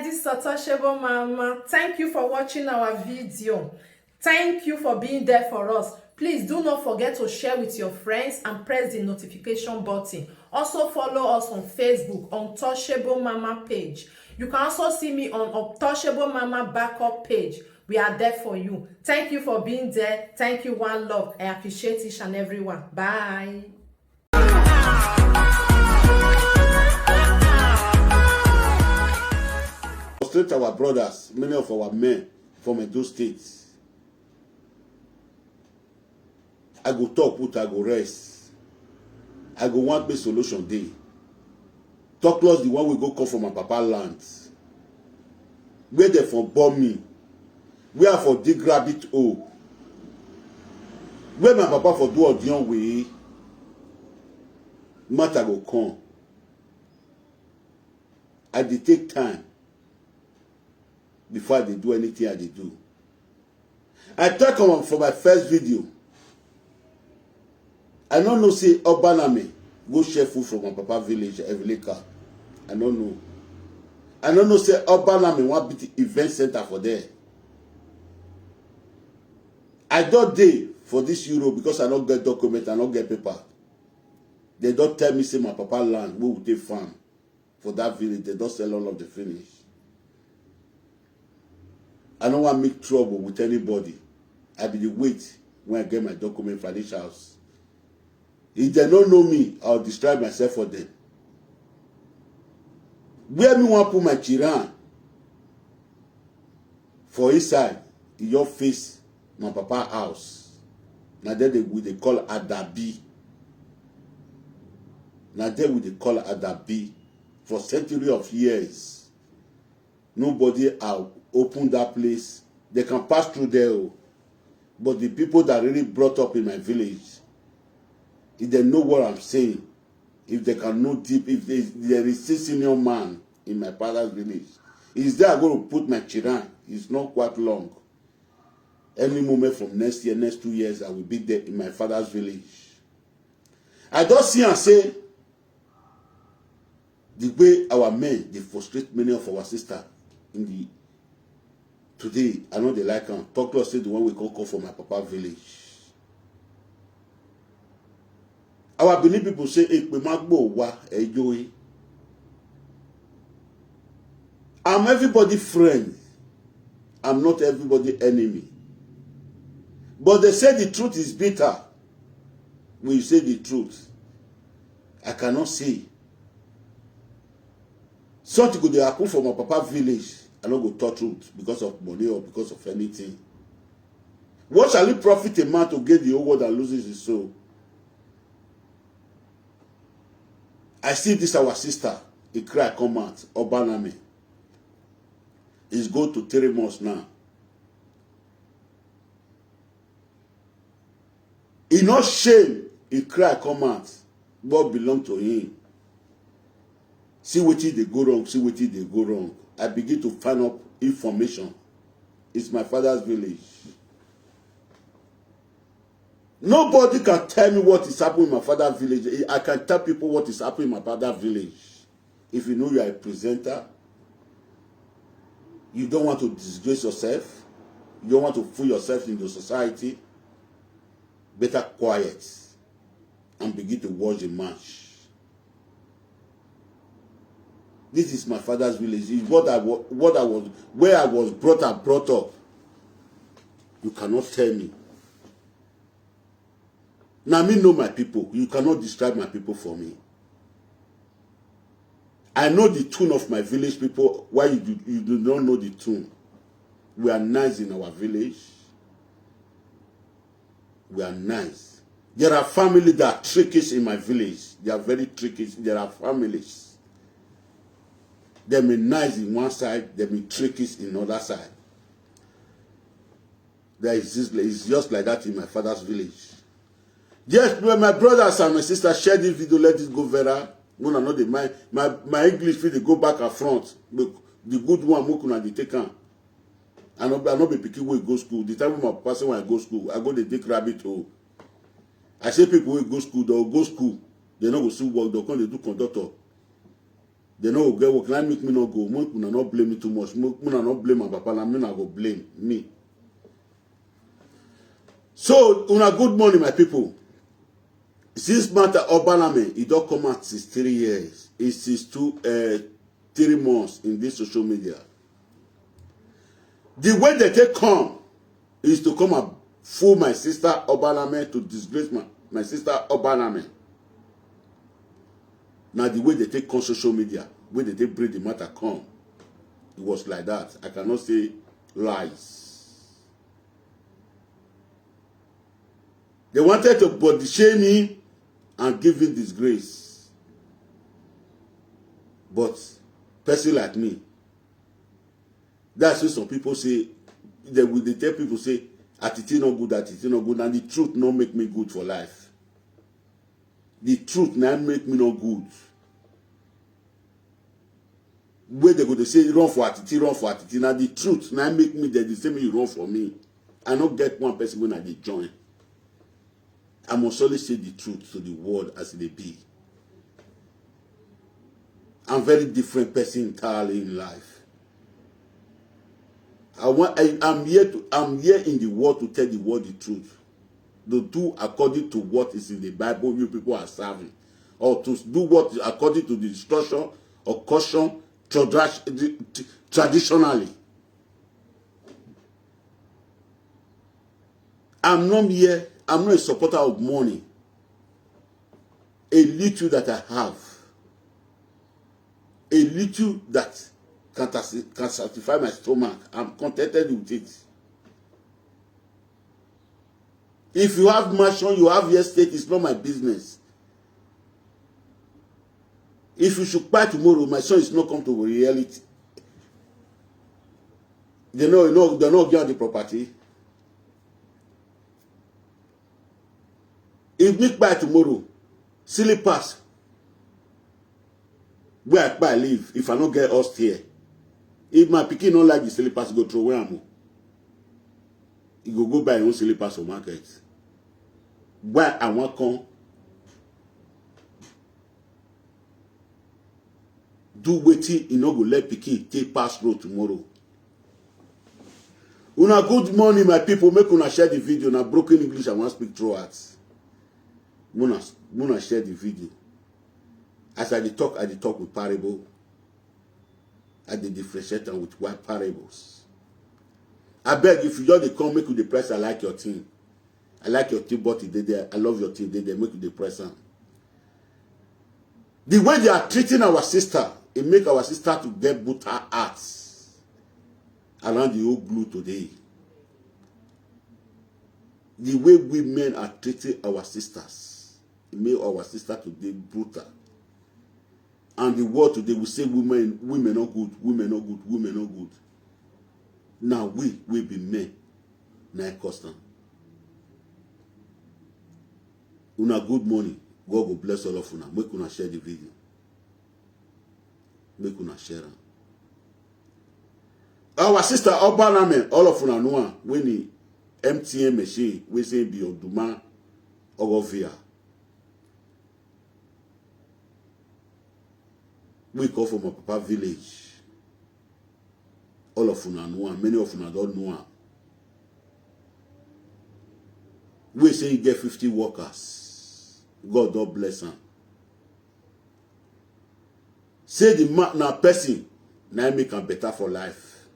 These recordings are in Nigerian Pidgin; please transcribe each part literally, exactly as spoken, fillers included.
This is Untouchable Mama. Thank you for watching our video. Thank you for being there for us. Please do not forget to share with your friends and press the notification button. Also follow us on Facebook, Untouchable Mama page. You can also see me on Untouchable Mama backup page. We are there for you. Thank you for being there. Thank you, one love. I appreciate each and every one. Bye. Frustrate our brothers, many of our men from Edo State. I go talk put, I go rest. I go want make solution dey. Talk less the one wey go come from my papa land. Where they for born me? Where I for dig rabbit hole? Where my papa for do Odion way? Matter go come. I dey take time before I dey do anything I dey do. I talk am for my first video. I no know say Obaname go share food for my papa village, Evileka. I no know. I no know say Obaname wan be the event center for there. I don dey for this Europe because I no get document, I no get paper. They don tell me say my papa land wey we dey farm for that village, they don sell all of the finish. I no wan make trouble with anybody. I be dey wait when I get my document for this house. If they no know me, I will destroy myself for them. Where me wan put my chiran for inside, e just face my papa house. Na there they, we dey call Adabi. Na there we dey call Adabi. For century of years, nobody have opened that place. They can pass through there o. But the people that really brought up in my village, if they know what I'm saying, if they can know deep, if they, there is a senior man in my father's village, is there I go to put my chiran? It's not quite long. Any moment from next year, next two years, I will be there in my father's village. I don see am say the way our men dey frustrate many of our sister in the today, I no dey like am. Talk less say the one wey come come for my papa village. Our Benin people say, "Ekpe magbo wa ejoe." I'm everybody friend. I'm not everybody enemy. But they say the truth is bitter. When you say the truth, I cannot say. Something go dey happen for my papa village, I no go talk truth because of money or because of anything. What shall it profit a man to gain the whole world and loses his soul? I see this our sister, he cry come out, Obaname. He's go to three months now. He no shame, he cry come out. What belong to him? See wetin dey go wrong, see wetin dey go wrong. I begin to find up information. It's my father's village. Nobody can tell me what is happening in my father's village. I can tell people what is happening in my father's village. If you know you are a presenter, you don't want to disgrace yourself, you don't want to fool yourself in the society, better quiet and begin to watch the match. This is my father's village. It's what I was, what I was, where I was brought and brought up. You cannot tell me. Now me know my people. You cannot describe my people for me. I know the tune of my village people. Why you do, you do not know the tune? We are nice in our village. We are nice. There are families that are trickish in my village. They are very trickish. There are families. They may nice in one side, they may trickish in another side. There is this, it's just like that in my father's village. Yes, my, my brothers and my sisters, share this video, let this go viral. When I know the my my my English fit dey go back and front. But the good one, make una dey take am. I no I no be pikin wey go school. The time wey my papa say when I go school, I go dey dig rabbit hole. I say people wey go school, they go school, they no go see work, they come dey do conductor. They no go get work. Like make me no go. Make una no blame me too much. Make una no blame my papa. Na me una go blame me. So, una good morning, my people. Since matter Obalame, e don come out since three years. It's since two, uh, three months in this social media. The way they take come is to come and fool my sister Obalame, to disgrace my, my sister Obalame. Now the way they take come social media, when they take bring the matter come, it was like that. I cannot say lies. They wanted to body shame me and give me disgrace. But person like me, that's why some people say, they will, they tell people say, "Atiti no good, Atiti no good," and the truth no make me good for life. The truth now make me no good. Where they go, they say, "Run for Atiti, run for Atiti." Now the truth now make me that they say me you run for me. I no get one person when I dey join. I must always say the truth to the world as it be. I'm very different person entirely in life. I want I, I'm here to I'm here in the world to tell the world the truth. To do according to what is in the Bible you people are serving. Or to do what according to the instruction or caution tradi- traditionally. I'm not here, I'm not a supporter of money. A little that I have, a little that can, can satisfy my stomach, I'm contented with it. If you have mansion, you have estate, it's not my business. If you should buy tomorrow, my son is not come to reality. They know, no, they no get the property. If me buy tomorrow, slippers, where I buy leave, if I no get us here, if my pikin no like the slippers, go throw away am. He go go buy him own slippers for market. Why I wan come do wetin e no go let pikin take pass road tomorrow? Una good morning, my people. Make una share the video. Na broken English I wan speak throughout. Una, una share the video. As I dey talk, I dey talk with parable. I dey differentiate am with why parables. I beg, if you just dey come, make you dey press I like your thing. I like your thing, but e dey there. I love your thing, dey there. Make you dey press am. The way they are treating our sister, it make our sister to get bitter hearts around the whole glue today. The way women are treating our sisters, it make our sister to dey brutal. And the world today will say women, women no good, women no good, women no good. Now we, we be men, na e cause am. Una good morning. God go bless all of una. Make una share the video. Make una share am. Our sister Obaname, all of una know am, when the M T N machine, we say be Oduma Ogovia. We come from my papa village. All of una know am, many of una don know am. We say e get fifty workers. God don bless am. Say the man na person na im make am better for life.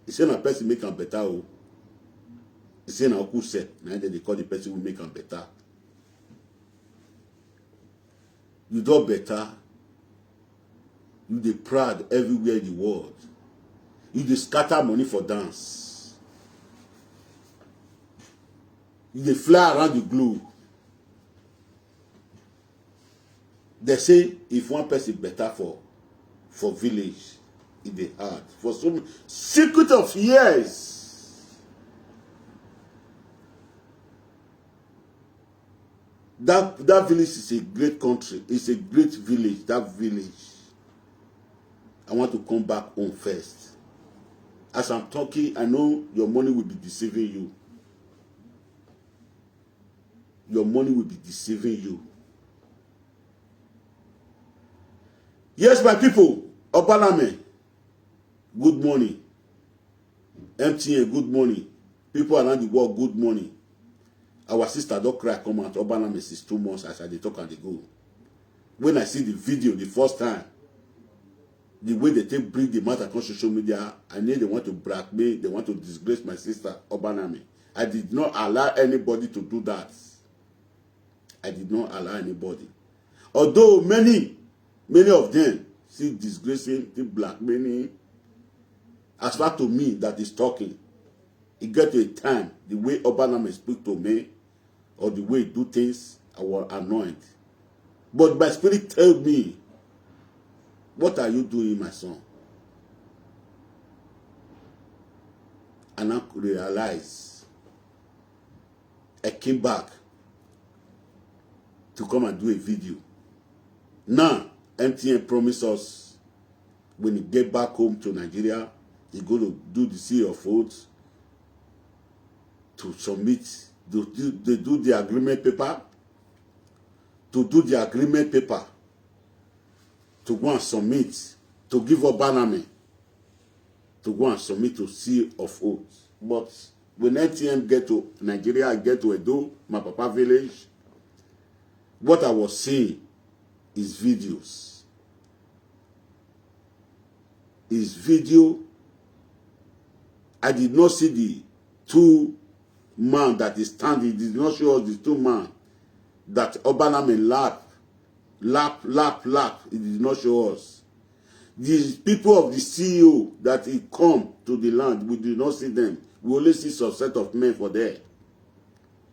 He say na person make am better o. He say na oku sef na im dem dey call the person wey make am better. You don better. You dey proud everywhere in the world. You dey scatter money for dance. You dey fly around the globe. They say if one person better for for village, e dey hard. For some secret of years, that that village is a great country. It's a great village. That village. I want to come back home first. As I'm talking, I know your money will be deceiving you. Your money will be deceiving you. Yes, my people, Obalame, good morning. M T N, good morning. People around the world, good morning. Our sister don cry come out. Obalame, since two months as I dey talk and dey go. When I see the video the first time, the way they take bring the matter come social media, I know they want to blackmail, they want to disgrace my sister, Obalame. I did not allow anybody to do that. I did not allow anybody. Although many, many of them see disgracing, the blackmailing. As far to me that is talking, it get to a time, the way Obalame speak to me, or the way he do things, I was annoyed. But my spirit tell me, "What are you doing, my son?" And I realize I came back to come and do a video. Now, M T N promised us when he get back home to Nigeria, he go to do the seal of oath to submit, to do, they do the agreement paper, to do the agreement paper, to go and submit, to give Obalame, to go and submit to seal of oath. But when M T N get to Nigeria, I get to Edo, my papa village, what I was seeing is videos. Is video. I did not see the two man that is standing. He did not show us the two man that Obalame lap, lap, lap, lap. He did not show us. The people of the C E O that he come to the land, we did not see them. We only see some set of men for there.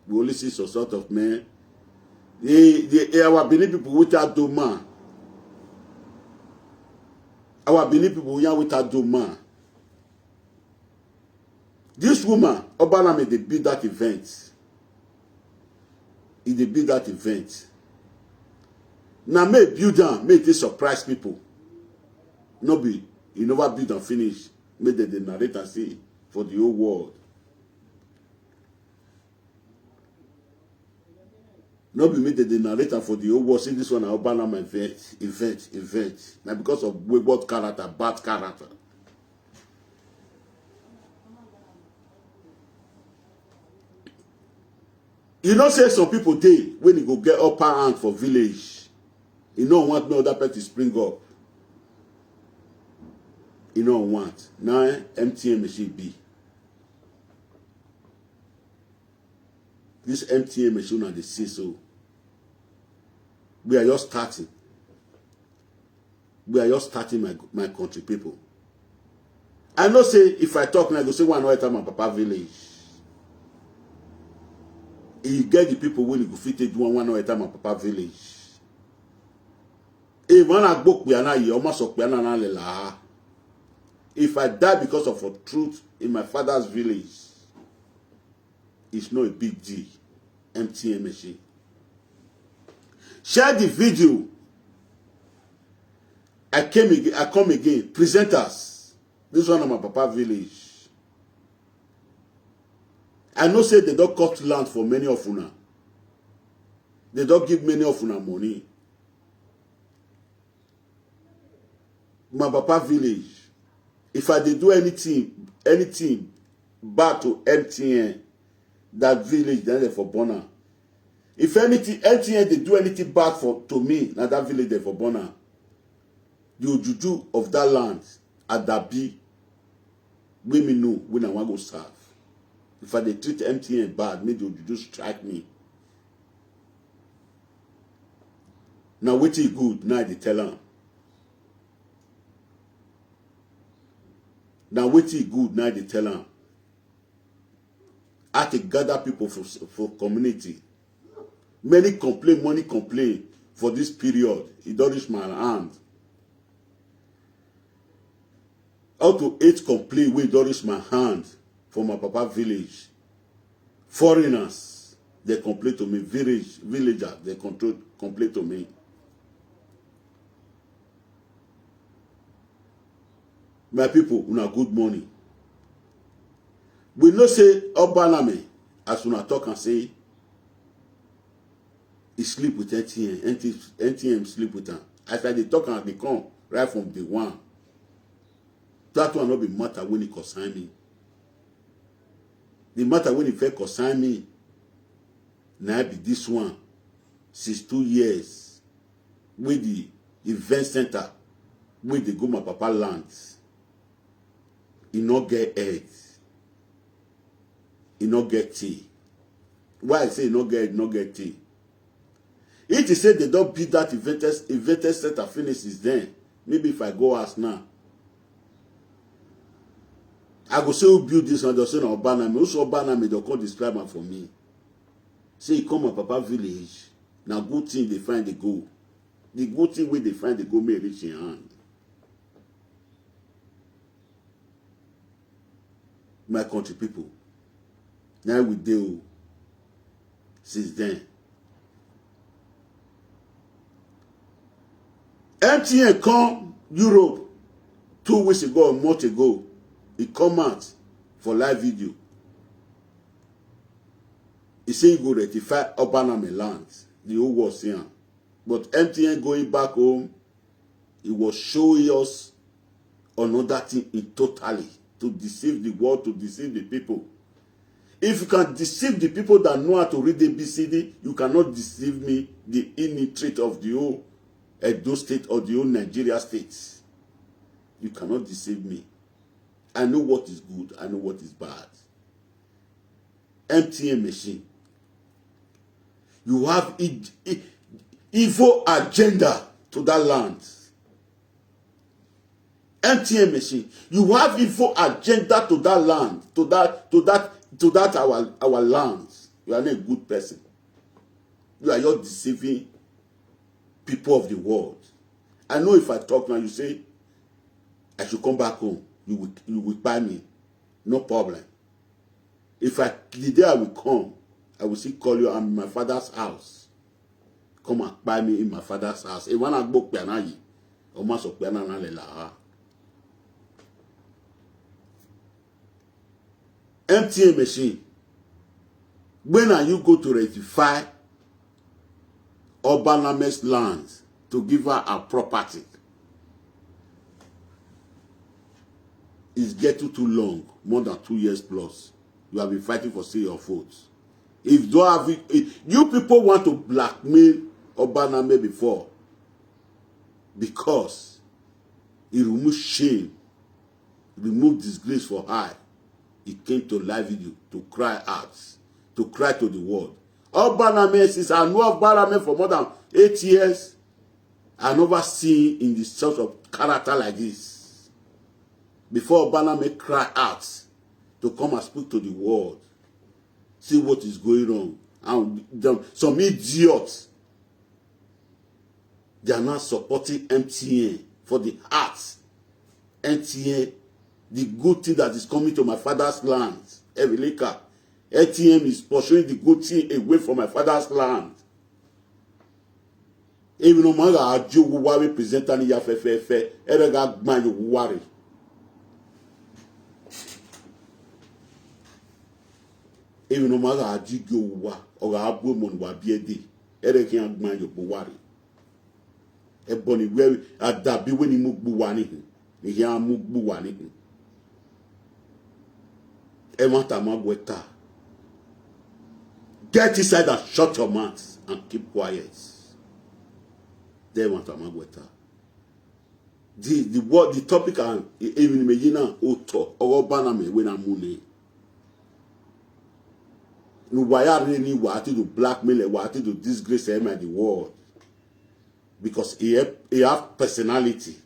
We only see some sort of men. The, the, our Benin people without do man. Our Benin people, we are without do man. This woman, Obalame, they build that event. He dey build that event. Now may build am, may they surprise people. No be, he never build and finish. May they, they narrate and see for the whole world. No be me, they, they narrate am for the whole world. Say this one, I Obalame event, event, event. Now because of wayward character, bad character. You know, say some people dey when you go get upper hand for village, you no want no other person spring up. You no want. Now, eh, M T N machine be. This M T N machine and the C S O. We are just starting. We are just starting, my, my country people. I know say if I talk now, I go say one other time my papa village. He get the people when you go fit take do one, one other time my papa village. If one agbok we are not here, almost up we are not lela. If I die because of a truth in my father's village, it's not a big deal. M T N machine. Share the video. I came again, I come again. Presenters. This one of my papa village. I know say they don't cut land for many of una. They don't give many of una money. My papa village. If I dey do anything, anything bad to M T N, that village, then they for born am. If anything, M T N they do anything bad for to me, now that village they for born am. The ojuju of that land, Adabi, wey me know when I wan go serve. If I dey treat M T N bad, make the ojuju strike me. Now wetin e good, now I dey tell am. Now wetin e good, now I dey tell am. I take gather people for, for community. Many complain, money complain for this period. E don reach my hand. Out of eight complain wey don reach my hand for my papa village. Foreigners, they complain to me. Village, villager, they control, complain to me. My people, una good morning. We know say Obalame, as una talk and say, he sleep with N T N, N T N, N T N sleep with am. As I dey talk and dey come, right from day one. That one no be matter when it concern me. The matter when it first concern me, now be this one. Since two years, with the event center, with the go my papa lands, e no get head, e no get tea. Why I say e no get head, no get tea? If they say they don't beat that event, event center finish since then, maybe if I go ask now, I go say who build this one, they'll say no Obaname. Who say Obaname, they'll come describe am for me. Say he come my papa village, na good thing they find the go. The good thing wey they find the go may reach in hand. My country people, now we deal since then. M T N come Europe two weeks ago, a month ago. He come out for live video. He say he go rectify Obaname land. The whole world see am. But M T N going back home, he was showing us another thing in totally to deceive the world, to deceive the people. If you can deceive the people that know how to read A B C D, you cannot deceive me, the illiterate of the whole Edo State or the whole Nigeria State. You cannot deceive me. I know what is good. I know what is bad. M T N machine. You have e- e- evil agenda to that land. M T N machine. You have evil agenda to that land, to that, to that, to that our our land. You are not a good person. You are just deceiving people of the world. I know if I talk now, you say I should come back home. You will you will buy me. No problem. If I the day I will come, I will still call you. I'm in my father's house. Come and buy me in my father's house. If one I go piana yi, or maso piana na le la. M T N machine. When are you go to rectify Obaname's land to give her a property? It's getting too long, more than two years plus. You have been fighting for still your votes. If you have it, if you people want to blackmail Obaname before, because he remove shame, remove disgrace for high, he came to live video to cry out, to cry to the world. Obaname, since I know of Obaname for more than eight years, I never seen in the sort of character like this. Before Obaname cry out to come and speak to the world, see what is going on. And them, some idiots, they are not supporting M T N for the arts. M T N, the good thing that is coming to my father's land, Evilika. M T N is pursuing the good thing away from my father's land. Even no matter how you will worry presenter ni ya fe fe fe, erega gban you worry. Even no matter how you go wa, or how we mon wa be a day, erega gban you worry. Ebony where a dabi when he move buwani, he ya move buwani. Ewan tamagweta. Get inside and shut your mouth and keep quiet. Then want tamagweta. The the what the topic and even me yina oto or baname when I'm money. No why are any what to blackmail, what to disgrace him at the world, because he have, he have personality.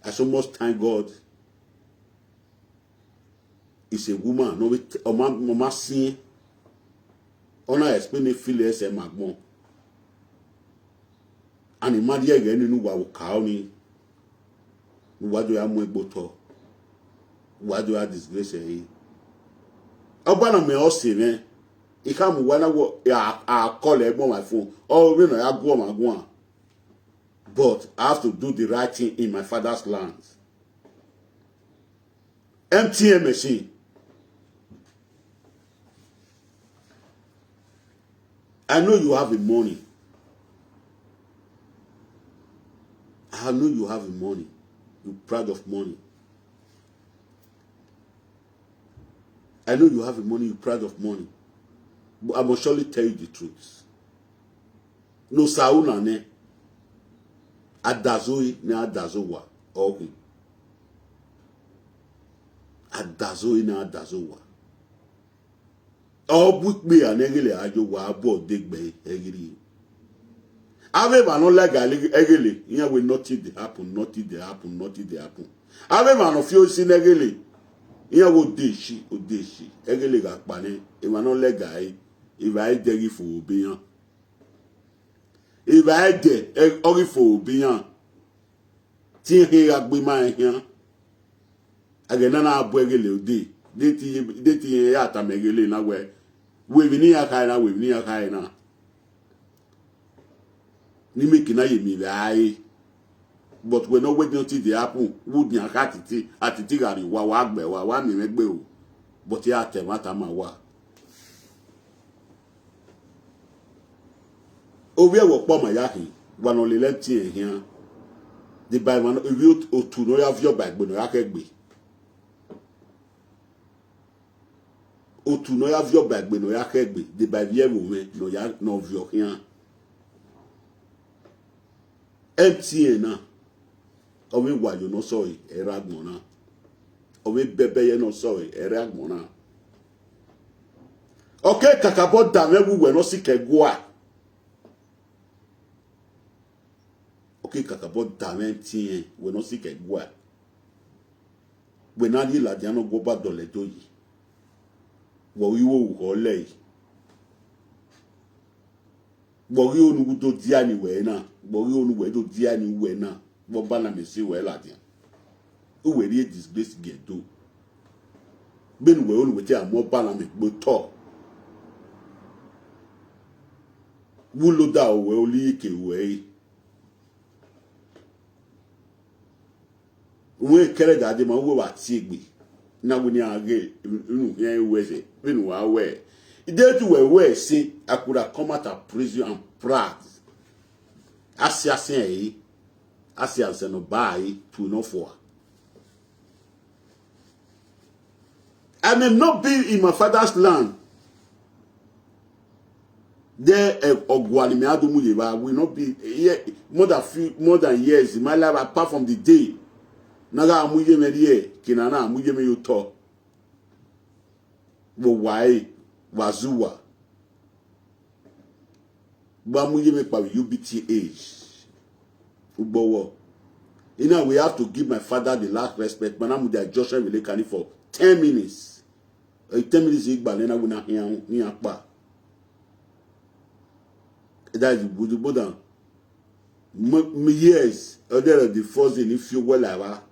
I so much thank God. Is a woman. No, it oma oma sin. Ona explain the feelings and magbon. And the man here again, you know what will call me. What do I move boto? What do I disgrace him? Obana me all say, man. He come when I go, I call him on my phone. Oh, you know, I go on my one. But I have to do the right thing in my father's land. M T N machine. I know you have the money. I I know you have money. You proud of money. I know you have money. You proud of money. But I must surely tell you the truth. No sauna ne. Adazoe ne adazowa. Okay. Adazoe ne adazowa. Ọ bụ ikpe ya na egele ajo wa abụọ degbe egiri. Ave ma no lega egele, ihe we nothing dey happen, nothing dey happen, nothing dey happen. Ave ma no fio si na egele, ihe we odeshi, odeshi. Egele ga kpane, e ma no lega e, e va e degi fo obiyan. E va e de, e ogi fo obiyan. Ti he ga gbe ma e hian. Age na na abụ egele ode. Deti, deti ya ata m egele na we. We bi ni ya kai na, we bi ni ya kai na. Ni me kina ye mi ve ai. But we no wait until they happen. Would ni aka titi, atiti gari wa wa gbe wa wa mi me gbe o. But ya te mata ma wa. Obi ewo kpọ ma ya hi, wa no le le ti e hian. The by man, obi ot-, otu no ya vio by gbe no ya ke gbe. Otu no ya vio by gbe no ya ke gbe. The by vie wo me no ya no vio hian. M T N na. Obi wa yo no so e, era gbon na. Obi bebe ye no so e, era gbon na. Okay, kakabo da me wu we no si ke gua. Okay, kakabo da me M T N, we no si ke gua. We na di la di ano go ba dole do yi. Wo yi wo wo le yi. Gbori onu gu do dia ni we na. Gbori onu we do dia ni we na. Gbo bana me si we la dia. Uwe ri disgrace ge do. Benu we onu we te amo bana me gbo to. Wu lo da o we oli ke we. Uwe kere da de ma uwe wa ti egbe. Na we ni age inu ye we se. Benu wa we. Ide tu we we se, I could have come out of prison and proud. Asi asi e. Asi asi no bai tu no for. I may not be in my father's land. There, eh, Ogwani me adu muye ba will not be here more than few, more than years in my life, apart from the day naga amuye me here, kinana amuye me yuto. But why? Wazuwa. But amuye me pa U B T H. Ugbowo. You know, we have to give my father the last respect. But I'm with the Joshua Wilekani for ten minutes. Eh, ten minutes, Igba, then I will not hear, hear pa. That is good, but, um, m-, m-, yes, other the first thing, if you well, ava.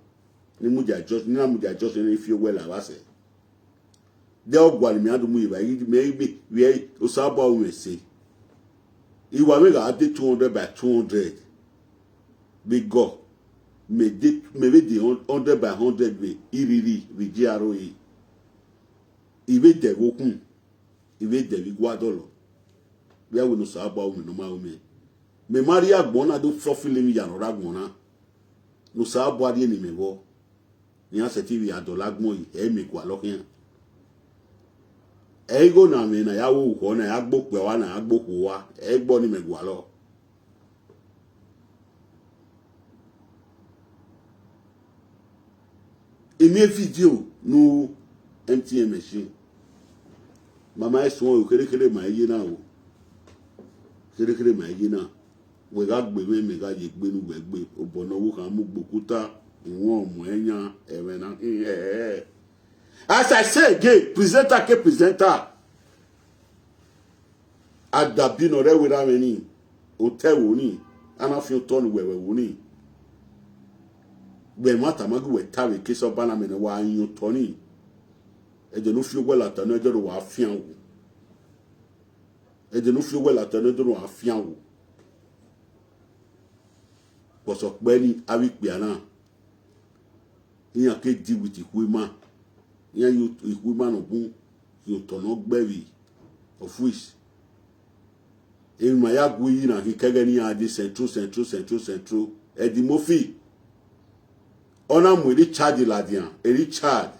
Ni muja just, ni muja just, if you well, ava se. They all go and me adu mu iba, me, me, we, Osaba we say. Iwa we ga ade two hundred by two hundred. Be go. Me de, me be the hun-, hundred by hundred we, iriri, we G R O E. Ibe de go kun. Ibe de we gwa dolo. We are we no Osaba we no ma we. Me Maria gbona do fluffy le mi ya no ra gbona. No Osaba de ni me go. Ni a se ti wi adola gbon yi, e mi gwa lo kian. E go na me na ya wo ko na ya gbo pe wa na ya gbo ko wa, e gbo ni me gwa lo. Emi e video nu M T N machine. Mama e sun o kere kere ma ye na o. Kere kere ma ye na. We ga gbe me, me ga ye gbe nu we gbe. Obono wo kan mu gbokuta, won mo eyan, e we na, eh, eh, eh. As I say again, presenter ke presenter. Adabi no re we ra me ni. O te wo ni. Ana fi o ton we we wo ni. We ma ta ma gu we ta we ke so bana me na wa yin o to ni. E je no fi o we la ta no, e je ro wa fi an wo. E je no fi o we la ta no, e je ro wa fi an wo. But so pe ni a wi pe ana. Iyan ke deal with Ikwema. Iyan yo Ikwema no bun. Yo tono gbevi. Of which, in my agui na he kege ni a di central, central, central, central. Eddie Murphy, ọ na mu Richard ladian, e Richard,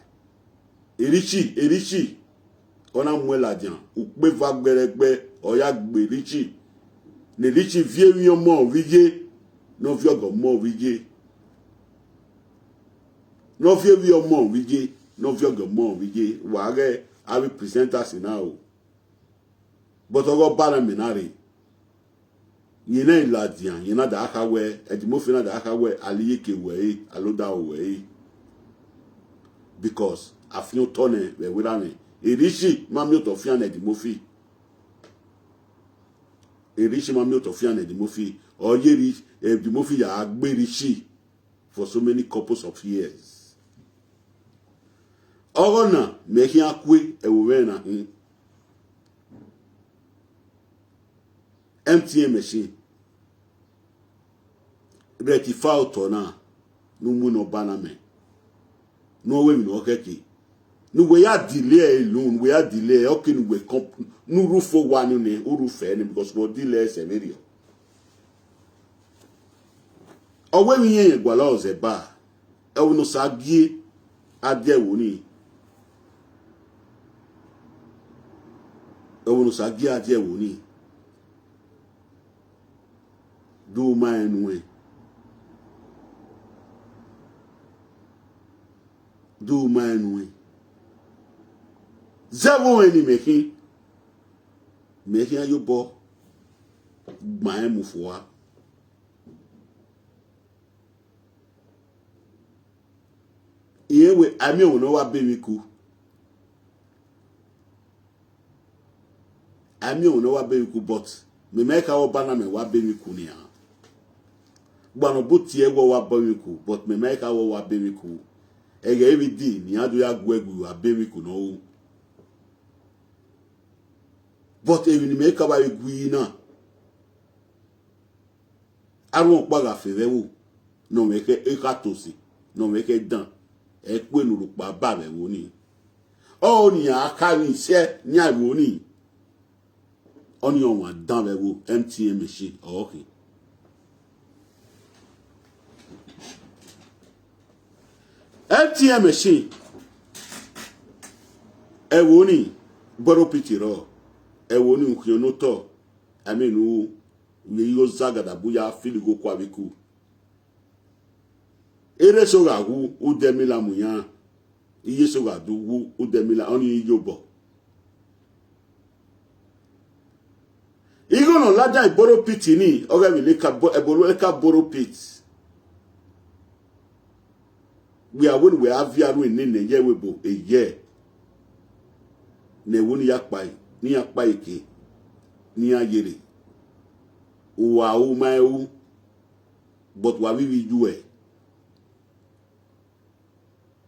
e Richie, e Richie, ọ na mu ladian, ukpe va gbẹrẹgbẹ, ọ ya gbe Richie, ne Richie vie wi ọmọ vije, nọ viọgọ ọmọ vije, nọ vie wi ọmọ vije, nọ viọgọ ọmọ vije, wa ghẹ avbe presenters na o. But ọgọ ba na mẹ na re. Yẹn na ladian, yẹn na da kha wẹ, Eddie Murphy na da kha wẹ, ali ye ke wẹ e, alo da wẹ e. Because afian otọ nẹ vbe wera nẹ. E Richie ma miotọ fian Eddie Murphy. E Richie ma miotọ fian Eddie Murphy. Ọ ye ri, Eddie Murphy ya gbe Richie for so many couples of years. Ọgọ na mẹ khian kue ẹvbo mwẹ na hin. M T N machine. Rectify otọ na, ne u mu nọmba na mẹ. Ne u wẹ emwi ne ọ khẹke. Ne uwẹ ya delay ẹre alone, ne uwẹ ya delay ẹre, ọ ke ne uwẹ comp-, ne u ru fo wa ni nẹ, u ru fẹ nẹ, because wẹ ọ delay ẹre sẹ vberriọ. Ọ wẹ emwi irẹn yẹn gualọ zẹ ba, ẹvbo ne ọ sa gie a die ẹvbo ni. Ẹvbo ne ọ sa gie a die ẹvbo ni. Do ma ẹnu ẹ. Do ma ẹnu ẹ. Zẹ vbe ọnrẹn ni mẹ khin. Mẹ khian ye obọ gban ẹn mu fua. Irẹn wẹ, a miẹn ọmọ ne ọ wa be emwi ku. A miẹn ọmọ ne ọ wa be emwi ku, but mẹ ma ka wẹ ọba na mẹ wa be emwi ku nian. Gba nọ bu tie wẹ ọ wa be emwi ku, but mẹ ma ka wẹ ọ wa be emwi ku. Ẹghẹ emwi di ne iran do ya gu ẹre gu, a be emwi ku nọ ru. But emwi ne imẹ ka vbe gu yi na, a ru ọkpa gha fe vbe ẹvbo, ne ọ mwẹ khẹ ekha tosi, ne ọ mwẹ khẹ dan, ẹ kue ne urhukpa ba vbe ẹvbo ni. Ọ ni a ka ni sẹ ni a vbo ni. Ọ ni ọmwa dan vbe ẹvbo, M T N machine, ọ khin. M T N machine, ẹvbo ni, borrow pity rọ, ẹvbo ni ukhion ne otọ, I mean, u, vbe igho zagada bu ya feel igho kua vbe iku. Erha eso gha wu, u dẹ mi la mu yan. Iye eso gha du wu, u dẹ mi la, ọni i ye obọ. Igho ne ọ ladian borrow pit ni, ọ ghẹ vbe leka bo-, ẹbọ leka borrow pit. Wẹ a wẹ ne uwẹ a viọ aro nene ye ẹvbo ebo, eyẹ. Ne ẹvbo ni ya kpae, ne iran kpae eke, ne iran yere. Uwa ru ma ru, but wa vbe ivbi yu ẹre.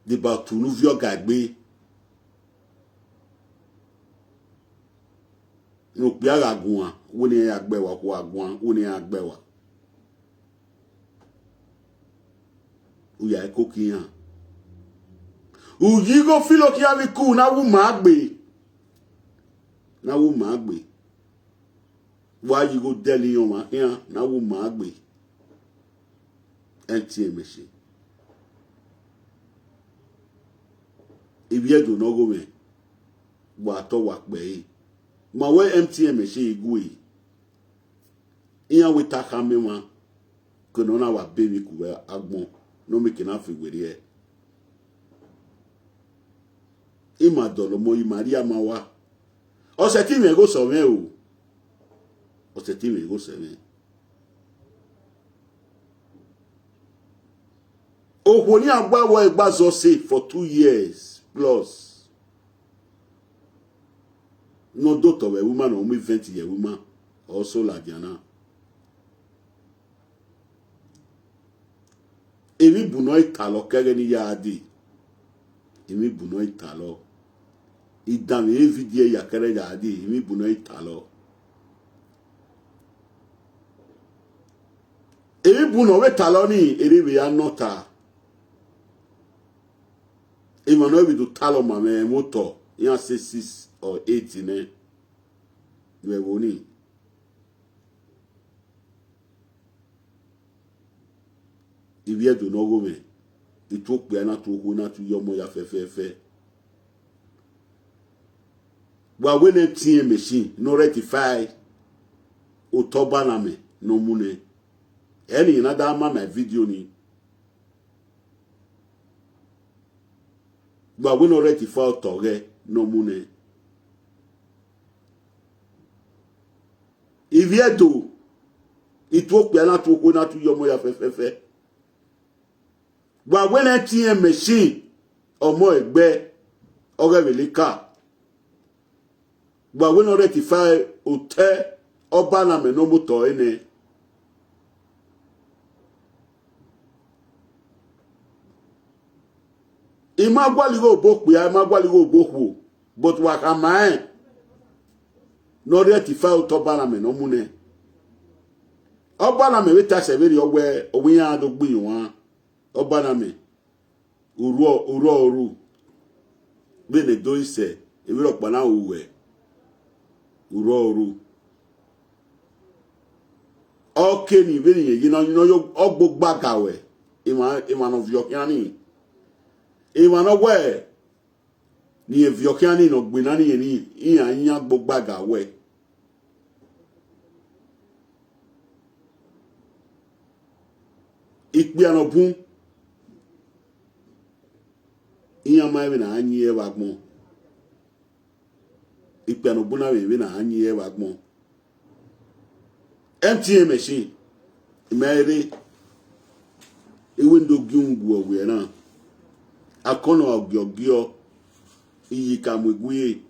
Deba otu ne u viọ ga egbe. Ne okpia gha guan, wẹ ne iran ya gbe wa, okhuo gha guan, wẹ ne iran ya gbe wa. U ya ẹko ke iran. U yi igho filo khian vbe iku, na wu ma gbe. Na wu ma gbe. Wa yi igho dẹle iran ọmwa khian, na wu ma gbe. M T N machine. Ivbi Ẹdo ne ọ gho mwẹ, wa tọ wa kpẹre. Ma wẹ M T N machine i gue. Iran wẹ ta khama emwa, ke ne ọ na wa be emwi ku vbe agbọn, ne ọ mieke na fi werriẹ. Ima dọlọ ọmọ, ima rhie ama owa. Ọ sẹtin mwẹ igho sẹ mwẹ o. Ọ sẹtin mwẹ igho sẹ mwẹ. Okhuo ne iran gba wẹ egba zọ se for two years plus. Ne ọ do otọ vbe ẹvbo ima, ne ọ mu event ye ẹvbo ima, ọ so ladian na. Emwi bu ne ọ i talọ kẹghẹ ne I ya dee. Emwi bu ne ọ i talọ. I danmwehọ vidio ya kẹrẹ ya dee, emwi bu ne ọ i talọ. Emwi bu ne ọ vbe talọ ni, erha vbe ya nọ ta. Emwa ne ọ vbe do talọ ma mwẹ ẹmwẹ otọ, iran say six or eight nẹ. Vbe ẹvbo ni. Iviedo no go me. Ituo kpia na tuo ko na tu yomo ya fefefe. Wa we ne M T N machine no rectify otoba na me no mune. Any another man my video ni. Wa we no rectify otoge no mune. Iviedo. Ituo kpia na tuo ko na tu yomo ya fefefe. Wa we ne M T N machine. Omo egbe. Oge velika. Wa we no rectify ote oba na me no moto ene. Ima gwali go bo kpia, ima gwali go bo kwo. But wa ka ma e. No rectify otoba na me no mune. Oba na me we ta se veri owe, owe ya do gbiyan wa. Oba na me. Uru, uru, uru. Bene do ise, ebi ro pa na uwe. Uru, uru. Okay ni, bene ye, you know, you know, yo, ogbo gbaga we. Ima, ima no vio kiani. Ima no we. Ni e vio kiani no gbe na ni ye ni, iya, iya gbo gbaga we. Ikpia no bun. Iya ma ebe na anyi e wa gbon. Ikpia no bun na ebe na anyi e wa gbon. M T N machine. Imere. Iwe ndo gi ungwo we na. Akono ogio gio. Iyi ka mu egwe.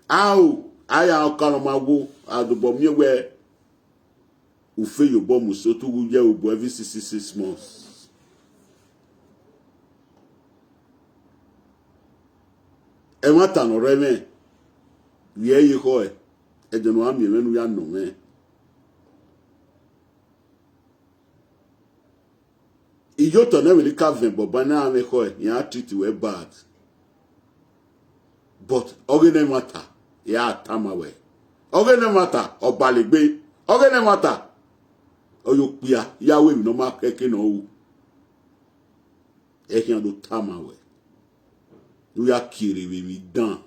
Ao, aya okano ma wo, adubo mi we. Ufe yo bo mu so tu gu ye ubo every six, six months. E ma ta no re me. Ye ye ko e. E de no ami me nu ya no me. Iyo to na we ka ven bo ba na me ko e. Ya treat we bad. But oge ne mata ya tama we. Oge ne mata obalegbe. Oge ne mata oyo kpia ya we no ma keke no u. E kian do tama we. Nu ya kiri we mi dan.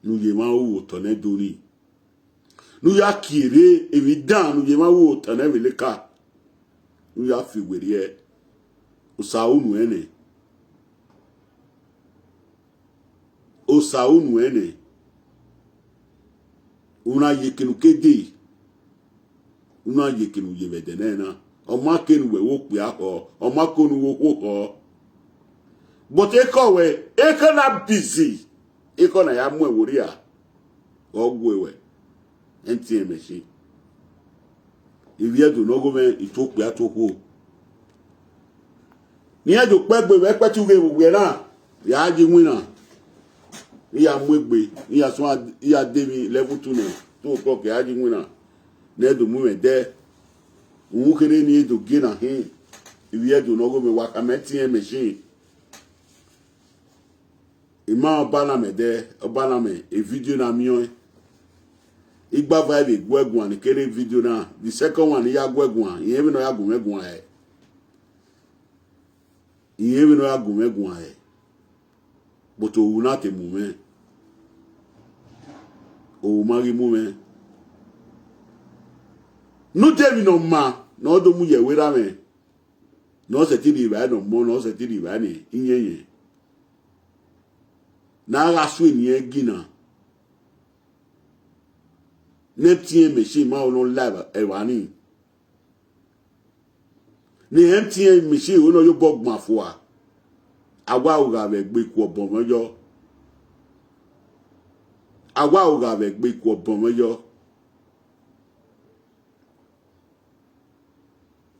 Nu ye ma u oto ne doni. Nu ya kiri evi dan nu ye ma u oto ne veleka. Nu ya fi weri e. Usa unu ene. Usa unu ene. Una ye kenu kede. Una ye kenu ye vede ne na. Oma kenu we wo kpia ho. Oma konu wo ho ho. But eko we, eko na busy. Eko na ya mu e wori a. Ogwe we. M T N machine. Iviedo no go me ituo kpia tuo ko. Ni e do pe gbe we pe tu ge we na. Ya ji win na. Iya mu egbe, iya so iya de mi level two na. Two o'clock ya ji win na. Ne do mu me de. Uwu kere ni e do ge na hin. Iviedo no go me wa ka me M T N machine. Ima oba na me de, oba na me, e video na mi on. Igba vibe gwegun ni kere video na. The second one ya gwegun, iye we no ya gun me gun e. Iye we no ya gun me gun e. But o na te mu me. O ma gi mu me. Nu de mi no ma, no do mu ye we ra me. No se ti di ba no mo, no se ti di ba ni, iye ye. Na ga su ni e gina. Ne M T N machine ma o no live e wa ni. Ni M T N machine o no yo bo gbon fo a. Awa o ga ve gbe ku obon mo yo. Awa o ga ve gbe ku obon mo yo.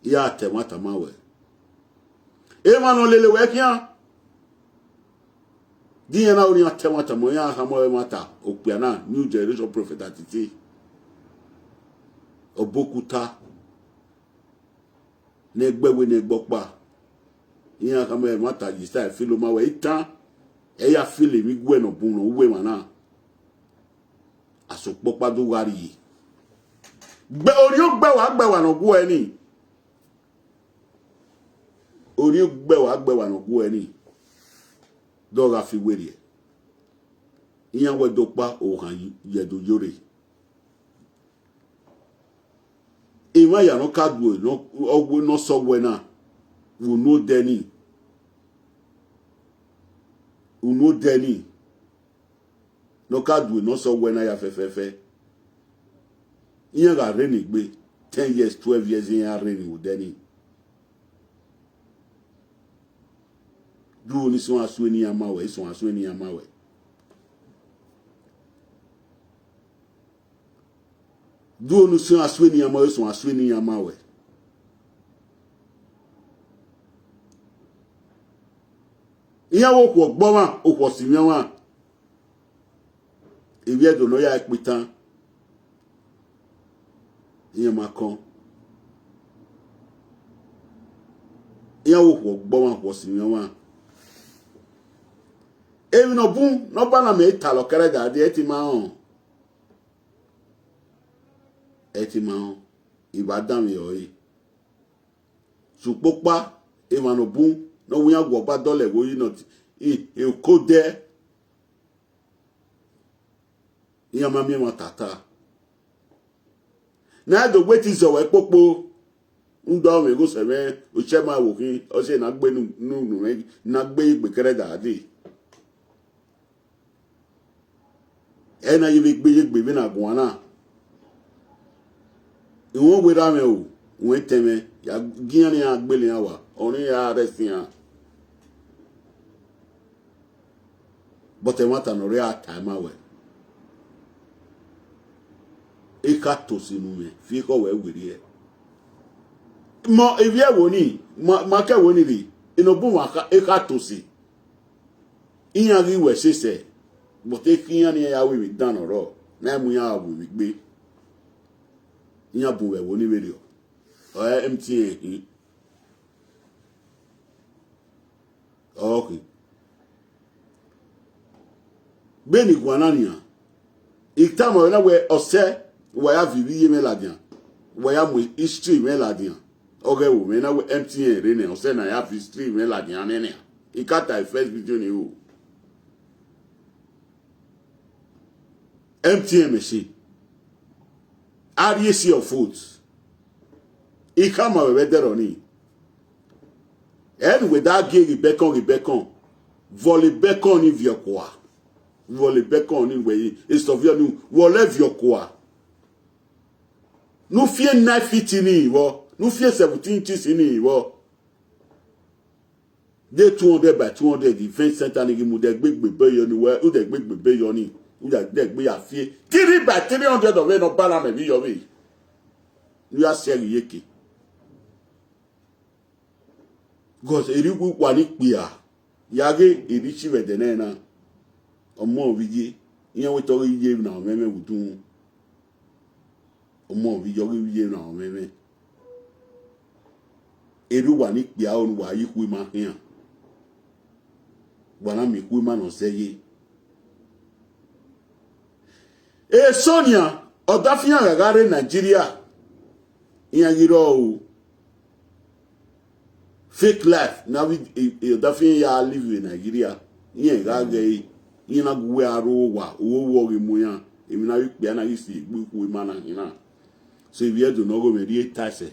Ya te mata ma we. E ma no lele we kian. Di ya na ori ya te mata mo ya ha mo e mata. Okpia na new generation prophet atiti. Obokuta. Ne gbe we ne gbo pa. Iya ka me mata yi style feel o ma we itan. E ya feel mi gwe no bun no we ma na. Aso popa do wari. Gbe ori o gbe wa gbe wa no gwe ni. Oni gbewa gbewa no gu eni. Dogha fi were. Iyan we dokpa o han yedo yore. Emwa ya no ka due no ogwe no so wena. Unu deni. Unu deni. No ka due no so wena ya fefefe. Iyan ga reni gbe ten years, twelve years iyan reni udeni. Du oni sun asu eni ya ma we, sun asu eni ya ma we. Du onu sun asu eni ya ma we, sun asu eni ya ma we. Iyan wo kwo gbo wa, o kwo si mi wa. Ibi edo no ya ipitan. Iyan ma kon. Iyan wo kwo gbo wa, kwo si mi wa. Emi no bun, no ba na me ta lo kere da de ti ma on. E ti ma on. Iba dan mi o yi. Sukpokpa, emwa no bun, no wiyan gwo gba dole wo yi no ti. I, e ko de. Iyan ma mi ma tata. Na do gbe ti zo we popo. Ndo me go se me, o che ma wo kin, o se na gbe nu, nu, nu me, na gbe igbe kere da de. Ena ye be gbe ye gbe be na guana. Iwon we ra me o, won te me, ya gian ni agbele ya wa, oni ya arrest ya. But e won ta no re a time awe. E ka to sinu me, fi ko we wiri e. Mo, evi e wo ni, ma, ma ke wo ni ri, ino bu ma ka, e ka to si. Iyan ghi wẹ sese, but e khian ni ya wẹ vbe dan nọ rrọọ, ne mu iran vbe vbe gbe. Iran bun vbe ẹvbo ni vberriọ. Ọ re M T N hin. Okay. Beni guan na nian, I tama mwẹ na wẹ, ọsẹ, wa ya vivi iye mwẹ ladian, wa ya mu history mwẹ ladian. Ọ ghẹ vbe mwẹ na wẹ M T N rre nẹ, ọsẹ na ya vivi history mwẹ ladian nẹ nian. I ka ta first video ni o. M T N machine. Ariesi of foot. I ka ma wẹ vbe ẹdẹrọ ni. Ẹn wẹ da gie ghi bẹkọn ghi bẹkọn. Vọle bẹkọn ni viọ kua. Vọle bẹkọn ni wẹ esọviọ ni vọle viọ kua. Nu fie nine feet ni vọ. Nu fie seventeen inches ni vọ. De two hundred by two hundred event center ni ghi mu dẹgbe gbebe yọ ni wẹ, u dẹgbe gbebe yọ ni, u dẹgbe ya fie three by three hundred of it nọ bala mẹ vbe yọ vbe. Nu ya siẹ ghi yeke. Because eri wu wa ni kpia, ya ghe eri chi vbe ẹdẹ nẹ na. Ọmọ vbe iye, iran wẹ te ọ ghi ye na ọmwẹmwẹ vbe udunmwu. Ọmọ vbe iye ọ ghi vbe iye na ọmwẹmwẹ. Eri uwa ni kpia unu wa yi khu ima khian. Wa na miẹn khu ima nọ zẹ ye. Eso nian, ọdafẹn iran gha gha rre Nigeria, iran ghi rrọọ o. Fake life, na vbe ọdafẹn iran ya live vbe Nigeria, iran gha ghẹ ẹre, iran na gu wẹ aro owa, owọ vbe ọ ghi mu iran, emwi na vbe ikpia na ghi si egbe ikhuo ima na khin na. So, ivbi Ẹdo ne ọ ghe mwẹ rhie tae sẹ,